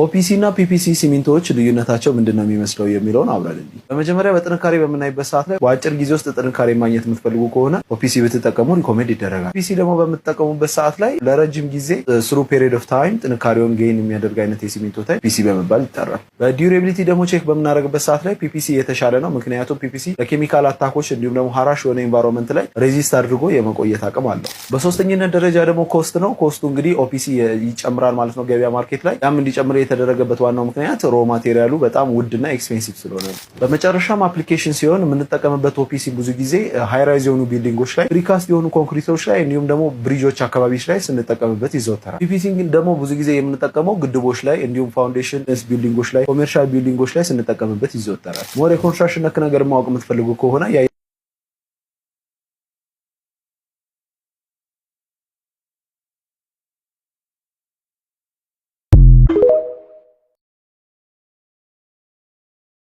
OPC እና PPC ሲሚንቶዎች ልዩነታቸው ምንድን ነው የሚመስለው የሚለውን አብረን እንይ። በመጀመሪያ በጥንካሬ በምናይበት ሰዓት ላይ በአጭር ጊዜ ውስጥ ጥንካሬ ማግኘት የምትፈልጉ ከሆነ OPC ብትጠቀሙ recommend ይደረጋል። PPC ደግሞ በምትጠቀሙበት ሰዓት ላይ ለረጅም ጊዜ through period of time ጥንካሬውን gain የሚያደርግ አይነት የሲሚንቶ type PPC በመባል ይጠራል። በ durability ደግሞ check በምናደርግበት ሰዓት ላይ PPC የተሻለ ነው። ምክንያቱም PPC ለ chemical attack ኦች እንዲሁም ደግሞ harsh የሆነ environment ላይ resist አድርጎ የመቆየት አቅም አለው። በሶስተኝነት ደረጃ ደግሞ cost ነው። Cost ኡ እንግዲህ OPC ይጨምራል ማለት ነው ገበያ market ላይ። ያም እንዲጨምር የተደረገበት ዋናው ምክንያት raw material ኡ በጣም ውድና expensive ስለሆነ ነው። በመጨረሻም application ሲሆን የምንጠቀምበት OPC ብዙ ጊዜ high rise የሆኑ building ኦች ላይ፣ precast የሆኑ ኮንክሪቶች ላይ እንዲሁም ደግሞ bridge ኦች አካባቢዎች ላይ ስንጠቀምበት ይዘወተራል። PPC ደግሞ ብዙ ጊዜ የምንጠቀመው ግድቦች ላይ እንዲሁም foundation building ኦች ላይ፣ commercial building ኦች ላይ ስንጠቀምበት ይዘወተራል። More የ construction ነክ ነገር ማወቅ የምትፈልጉ ከሆነ